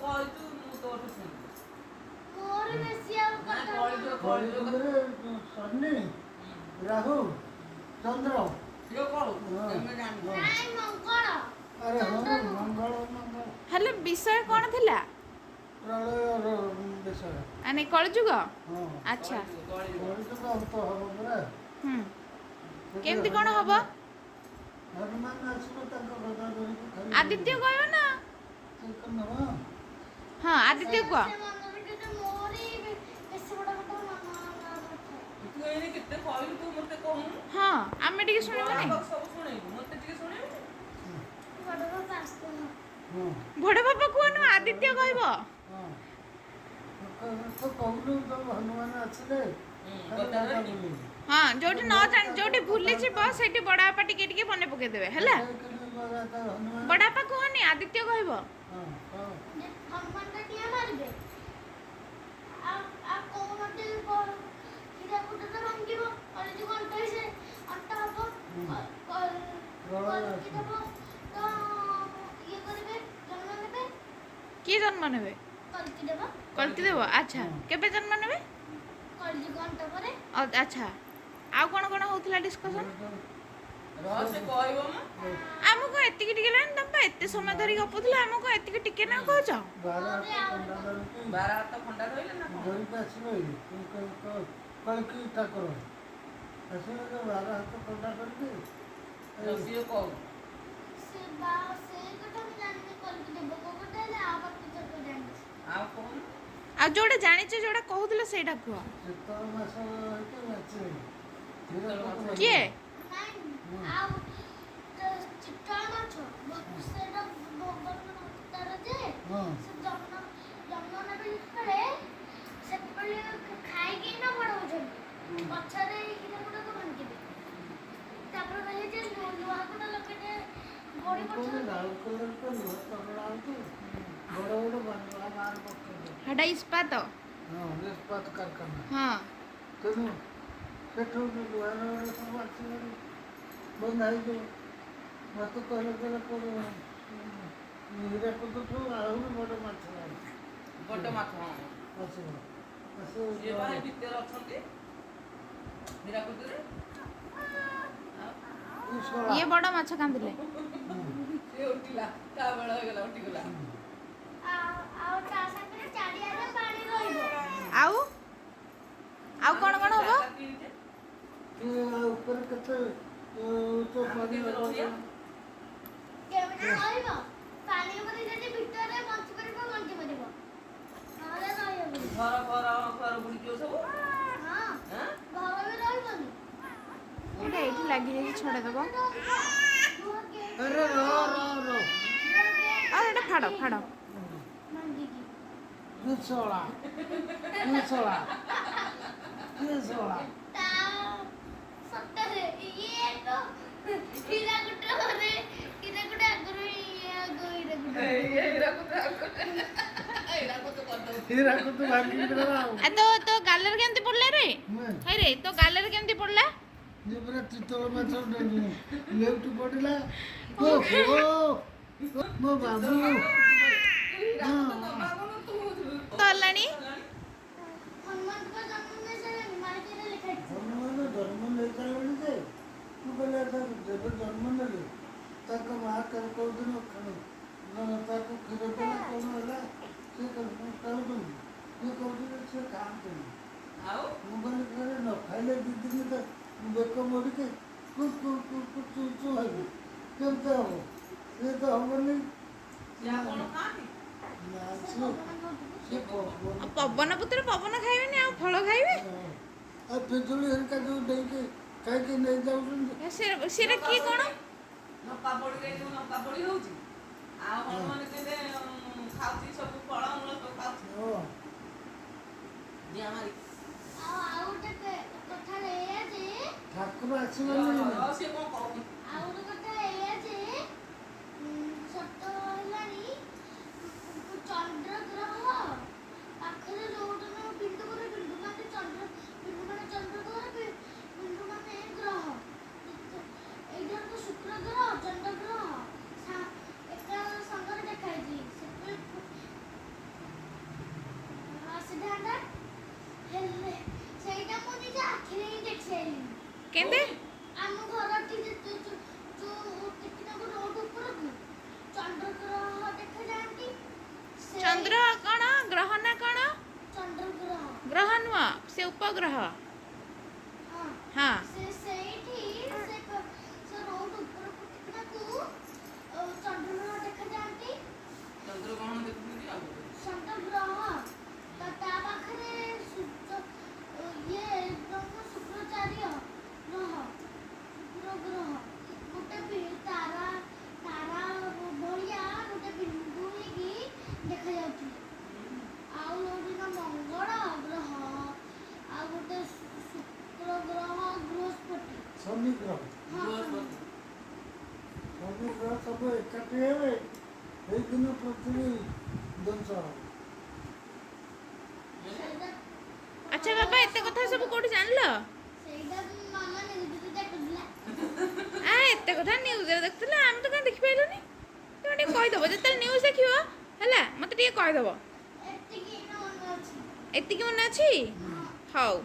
କହିଛୁ, ମୁଁ ତୋଠୁ ଶୁଣିବି। ମୋର ବେଶୀ ଆଉ ନା, କଥା। କଳିଯୁଗ, କଳିଯୁଗ। କଳିଯୁଗରେ ଶନି, ରାହୁ, ଚନ୍ଦ୍ର। ସିଏ କହୁ। ହଁ। ତମେ ଜାଣିଛ। ନାଇଁ, ମଙ୍ଗଳ। ଆରେ ହଁ, ମଙ୍ଗଳ, ମଙ୍ଗଳ। ହେଲେ ବିଷୟ କ'ଣ ଥିଲା? ପ୍ରଳୟର ବିଷୟ। ମାନେ କଳିଯୁଗ? ହଁ। ଆଚ୍ଛା। କଳିଯୁଗ, କଳିଯୁଗ। କଳିଯୁଗ ଅନ୍ତ ହବ ପରା। କେମିତି କ'ଣ ହବ? ହନୁମାନ ଆସିବ ତାଙ୍କ ଗଦା ଧରିକି ଖାଲି। ଆଦିତ୍ୟ କହିବ ନା। ସେ କଣ ହବ? ହଁ, ଆଦିତ୍ୟ କୁହ। ସେ ମନେ ରଖିଛ, ମୋରି ବେଶୀ ବଡ କଥା ମନେ ନଥାଏ। ତୁ ଏଇନେ କେତେ କହିଲୁ, ତୁ ମତେ କହୁନୁ। ହଁ, ଆମେ ଟିକେ ଶୁଣିବୁନି? ବଡ଼ ସବୁ ଶୁଣେଇବୁ, ମତେ ଟିକେ ଶୁଣେଇବୁ। ବଡ ବାପା କୁହ। ହଁ। ବଡ଼ ବାପା କୁହନୁ, ଆଦିତ୍ୟ କହିବ। ହଁ, ତ କହୁନୁ ତ, ହନୁମାନ ଆସିଲେ ଖାଲି ଗଦା ଗଦା ଧରିକି। ବୁଲେଇବେ। ହଁ, ଯୋଉଠି ନ ଜାଣି, ଯୋଉଠି ଭୁଲିଯିବ, ସେଇଠି ବଡ଼ ବାପା ଟିକେ ଟିକେ ମନେ ପକେଇଦେବେ, ହେଲା? ହନୁମାନ। ବଡ଼ ବାପା କୁହନି, ଆଦିତ୍ୟ କହିବ। ହଁ ହଁ। ଯେ ହନୁମାନଟା ଡିଆଁ ମାରିବେ ଆଉ ଆଉ କୋଉ ନଦୀ ହୀରାକୁଦ ତ ଭାଙ୍ଗିବ। କଳିଯୁଗ ଅନ୍ତ ହେଇ ସେ ଅନ୍ତ ହବ। ପ୍ରଳୟ କଳ୍କି ଆସିବ। ଦେବ ତ ଇଏ କରିବେ, ଜନ୍ମ ନେବେ। କିଏ ଜନ୍ମ ନେବେ? କଳ୍କି ଦେବ। କଳ୍କି ଦେବ, ଆଚ୍ଛା। ହଁ। କେବେ ଜନ୍ମ ନେବେ? କଳିଯୁଗ ଅନ୍ତ ପରେ। ଆଚ୍ଛା, ଆଉ କ'ଣ କ'ଣ ହଉଥିଲା ଡିସ୍କସନ୍? ରହ, ସେ କହିବ ମ। ଆମକୁ ଏତିକି ଟିକେ ହେଲାଣି, ତମେ ପା ଏତେ ସମୟ ଧରି ଗପୁଥିଲ, ଆମକୁ ଏତିକି ଟିକେ ନା କହୁଛ? 12 ହାତ ଖଣ୍ଡା ଧରିକି। 12 ହାତ ଖଣ୍ଡା ଧଇଲେ ନା କଣ? ଧରିକି ଆସିବେ, କଳ୍କି ଠାକୁର ଆସିବେ ଯେ 12 ହାତ ଖଣ୍ଡା କରିକି। ରହ, ସିଏ କହୁ। ସେ ବା ସେ କଥା ମୁଁ ଜାଣିନି, କଳ୍କି ଦେବ କୋଉ କଥା ହେଲେ, ଆଉ ବାକି ସବୁ ଜାଣିଛି। ଆଉ କହୁନୁ। ଆଉ ଯୋଉଟା ଜାଣିଛ, ଯୋଉଟା କହୁଥିଲ, ସେଇଟା କୁହ। ଶୀତଳ ମାସ ହେଇକି ନାଚିବେ ହୀରାକୁଦ। କିଏ? ନାଇଁ, ଆଉ ଚିତଳ ମାଛ ସେଇଟା ଭଗବାନଙ୍କ ଅବତାର ଯେ ସେ ଜନ୍ମ ଜନ୍ମ ନେବେ ଯେତେବେଳେ, ସେତେବେଳେ ଖାଇକି ନା ବଡ ହଉଛନ୍ତି। ପଛରେ ହୀରାକୁଦକୁ ଭାଙ୍ଗିବେ। ତାପରେ କହିଲେ ଯେ ଲୁହାକୁଟ ଲଗେଇଲେ ବଢି ପଡୁଛନ୍ତି। ରାଉରକେଲାରେ ତ ଲୁହା ତଗଡ଼ା ହଉଛି, ବଡ଼ ବଡ଼ ଲୁହା ବାହାର ପକେଇବେ। ସେଟା ଇସ୍ପାତ। ହଁ, ଇସ୍ପାତ କାରଖାନା। ତେଣୁ ସେଠୁ ଲୁହା ରଡ଼ ସବୁ ଆସିବାରୁ ବନ୍ଧା ହେଇଯିବ। ମୋତେ କହିଲେ, କହିଲେ କୋଉ ହୀରାକୁଦଠୁ ଆହୁରି ବଡ଼ ମାଛ ବାହାରିଛି। ବଡ ମାଛ, ହଁ। ଆସିବ ଆସିବ। ସିଏ ବା ଏ ଭିତରେ ଅଛନ୍ତି ହୀରାକୁଦରେ ଆଉ। ଏ ଶଳା। ଇଏ ବଡ଼ ମାଛ କାନ୍ଦିଲେ। ସିଏ ଉଠିଲା, ତା ବେଳ ହେଇଗଲା, ଉଠିଗଲା। ଆଉ ଆଉ ତା ସାଙ୍ଗରେ ଚାରିଆଡେ ପାଣି ରହିବ। ଆଉ ଆଉ କ'ଣ କ'ଣ ହବ? ଜାଗା କିଣିଛେ। ସେ ଆଉ ଉପରେ କେତେ ଉଚ୍ଚ ଆମେ ପାଣି କେବେ ରହିବା? କେମିତି ରହିବ ପାଣି ଉପରେ? ଯଦି ଭିତରେ ବଞ୍ଚି ପାରିବ, ବଞ୍ଚି ପାରିବ, ନହେଲେ ରହିହବନି। ଘର ଘର ଘର ବୁଡ଼ିଯିବ ସବୁ। ହଁ। ଆଁ? ଘର ବି ରହିବନି। ଏଇଟା ଏଇଠି ଲାଗିଯାଇଛି, ଛଡ଼େଇ ଦବ। ଲୁହା ଗେଟ୍। ଆରେ ର ର ର। ଲୁହା ଗେଟ୍। ଆଉ ଏଇଟା ଫାଡ଼ ଫାଡ଼। ଭାଙ୍ଗିକି। ଏ ଶଳା, ଏ ଶଳା, ଏ ଶଳା। ତା ସତରେ ଇଏ ତ ହୀରାକୁଦରେ, ହୀରାକୁଦ ଆଗରୁ, ଇଏ ଆଗ ହୀରାକୁଦ। ଏଇ ହୀରାକୁଦ ହୀରାକୁଦ କରିଦବୁ। ହୀରାକୁଦ ଭାଙ୍ଗିକି ଦେଲା ଆଉ। ଆ ତୋ ତୋ ଗାଲରେ କେମିତି ପଡ଼ିଲା ରେ? ହେଇରେ, ତୋ ଗାଲରେ କେମିତି ପଡ଼ିଲା? ଇଏ ପୁରା ଚିତଳ ମାଛ ଲେଉଟି ପଡ଼ିଲା। ଓହୋ, ମୋ ବାବୁ। ହୀରାକୁଦ ନବାଗୁନୁ ତୁ। ତ ହେଲାଣି। ହନୁମାନଙ୍କ ଜନ୍ମ ନେଇ ସାରିଲେଣି, ମାଳିକାରେ ଲେଖା ହେଇଛି। ହନୁମାନ ଜନ୍ମ ନେଇସାରିଲେଣି ଯେ ମୁଁ କହିଲି, ଏଟା ଯେବେ ଜନ୍ମ ନେଲେ, ତାଙ୍କ ମା କୋଉଦିନ ତାକୁ କ୍ଷୀର ଦେଲା, କ'ଣ ହେଲା? ସେ ଖାଉଛନ୍ତି, ସିଏ କହୁଛନ୍ତି ସେ ଖାଆନ୍ତିନି। ଆଉ ମୁଁ କହିଲି, ଘରେ ନ ଖାଇଲେ 2 ଦିନ ତ ବେକ ମୋଡ଼ିକି କୁ କୁ କୁ କୁ ଚୁ ଚୁ ହେବେ, କେମିତି ହବ? ସିଏ ତ ହବନି। ସିଏ ଆଉ କଣ ଖାଆନ୍ତି? ନା, ସେ ସିଏ ପବନ ଖାଉଥିବେ। ସିଏ ପବନ। ଆଉ ପବନ ପୁତ୍ର, ପବନ ଖାଇବେନି ଆଉ ଫଳ ଖାଇବେ? ଆଉ ପିଜୁଳି ହେରିକା ଯୋଉ ଦେଇକି ଖାଇକି ନେଇଯାଉଛନ୍ତି। ସେଟା କିଏ କ'ଣ? ନକା ପଡିରେ ଯୋଉ ନକା ପଡି ହଉଛି, ଆଉ ହନୁମାନ କେତେ ଖାଉଛି, ସବୁ ଫଳ ମୂଳ ସବୁ ଖାଉଛି। ଡିଆଁ ମାରି। ଆଉ ଆଉ ଗୋଟେ କଥା ଏଇଆ ଯେ ଠାକୁର ଆସିବେନି। ରହ, ସିଏ କଣ କହୁଛି। ଆଉ ଗୋଟେ କଥା ଏଇଆ ଯେ ସତ ହେଲାଣି, ଚନ୍ଦ୍ର ଗ୍ରହ ପାଖରେ ଯୋଉଟା ନା ବିନ୍ଦୁ ପରେ ବିନ୍ଦୁ, ମାନେ ଚନ୍ଦ୍ର ବିନ୍ଦୁ ମାନେ ଚନ୍ଦ୍ର ଗ୍ରହ, ବିନ୍ଦୁ ମାନେ ଗ୍ରହ। ଏଇଟା ତ ଶୁକ୍ର ଗ୍ରହ, ଚନ୍ଦ୍ର ଗ୍ରହ ଏକା ସାଙ୍ଗରେ ଦେଖାଯାଇଛି। ସେଥିପାଇଁ ନୁହଁ, ସେ ଉପଗ୍ରହ। ହଁ। ହଁ। ସେ ସେଇଠି ସେ ରୋଡ ଉପରକୁ ଟିକନାକୁ ଚନ୍ଦ୍ରଗ୍ରହ ଦେଖାଯାଆନ୍ତି। ଚନ୍ଦ୍ରଗ୍ରହଣ ଦେଖୁଛନ୍ତି ଆଉ ଚନ୍ଦ୍ରଗ୍ରହ ତ ତା ପାଖରେ ସୂର୍ଯ୍ୟ, ଇଏ ଗ୍ରହ, ଶୁକ୍ରାଚାର୍ଯ୍ୟ ଗ୍ରହ, ଶୁକ୍ର ଗ୍ରହ ଗୋଟେ ବି ତାରା ତାରା ଭଳିଆ ଗୋଟେ ବିନ୍ଦୁ ହେଇକି ଦେଖାଯାଉଥିଲେ। ଆଉ ଯୋଉଦିନ ମଙ୍ଗଳ ଗ୍ରହ ଆଉ ଗୋଟେ ଶୁକ୍ର ଗ୍ରହ, ବୃହସ୍ପତି, ଶନି ଗ୍ରହ। ହଁ। ବୃହସ୍ପତି। ଶନି ଗ୍ରହ ସବୁ ଏକାଠି ହେବେ, ସେଇଦିନ ପୃଥିବୀ ଧ୍ୱଂସ ହେବ। ସେଇଟା। ଆଚ୍ଛା ବାବା, ଏତେ କଥା ସବୁ କୋଉଠି ଜାଣିଲ? ସେଇଟା ମାମା ନ୍ୟୁଜରେ ଦେଖୁଥିଲା। ଆ, ଏତେ କଥା ନ୍ୟୁଜ୍ରେ ଦେଖୁଥିଲା, ଆମେ ତ କାଇଁ ଦେଖିପାରିଲୁନି? ତମେ ଟିକେ କହିଦେବ, ଯେତେବେଳେ ନ୍ୟୁଜ୍ ଦେଖିବ ହେଲା, ମୋତେ ଟିକେ କହିଦେବ। ଏତିକି ମନେ ଅଛି। ଏତିକି ମନେ ଅଛି? ହଁ। ହଉ।